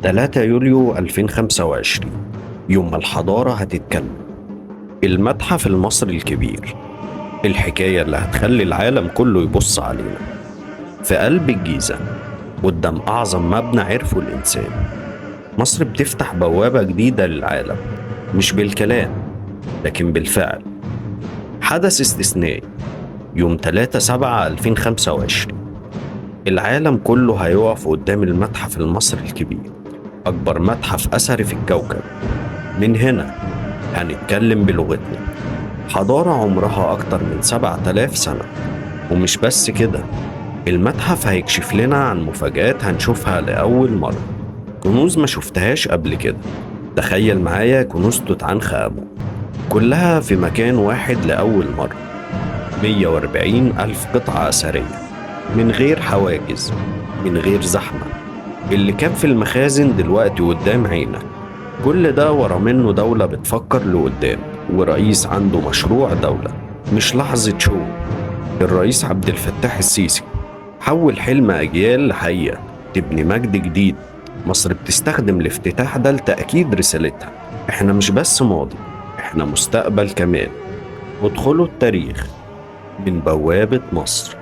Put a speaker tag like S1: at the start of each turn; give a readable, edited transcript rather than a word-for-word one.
S1: 3 يوليو 2025، يوم ما الحضارة هتتكلم. المتحف المصري الكبير، الحكاية اللي هتخلي العالم كله يبص علينا. في قلب الجيزة، قدام أعظم مبنى عرفه الإنسان، مصر بتفتح بوابة جديدة للعالم، مش بالكلام لكن بالفعل. حدث استثنائي يوم 3/7/2025، العالم كله هيقف قدام المتحف المصري الكبير، أكبر متحف أثري في الكوكب. من هنا هنتكلم بلغتنا، حضارة عمرها أكتر من 7000 سنة. ومش بس كده، المتحف هيكشف لنا عن مفاجآت هنشوفها لأول مرة، كنوز ما شفتهاش قبل كده. تخيل معايا كنوز توت عنخ آمون كلها في مكان واحد لأول مرة، 140 ألف قطعة أثرية، من غير حواجز، من غير زحمة. اللي كان في المخازن دلوقتي قدام عينك. كل ده ورا منه دولة بتفكر لقدام، ورئيس عنده مشروع دولة، مش لحظة شو. الرئيس عبد الفتاح السيسي حول حلم أجيال لحقيقة تبني مجد جديد. مصر بتستخدم الافتتاح ده لتأكيد رسالتها: احنا مش بس ماضي، احنا مستقبل كمان. ادخلوا التاريخ من بوابة مصر.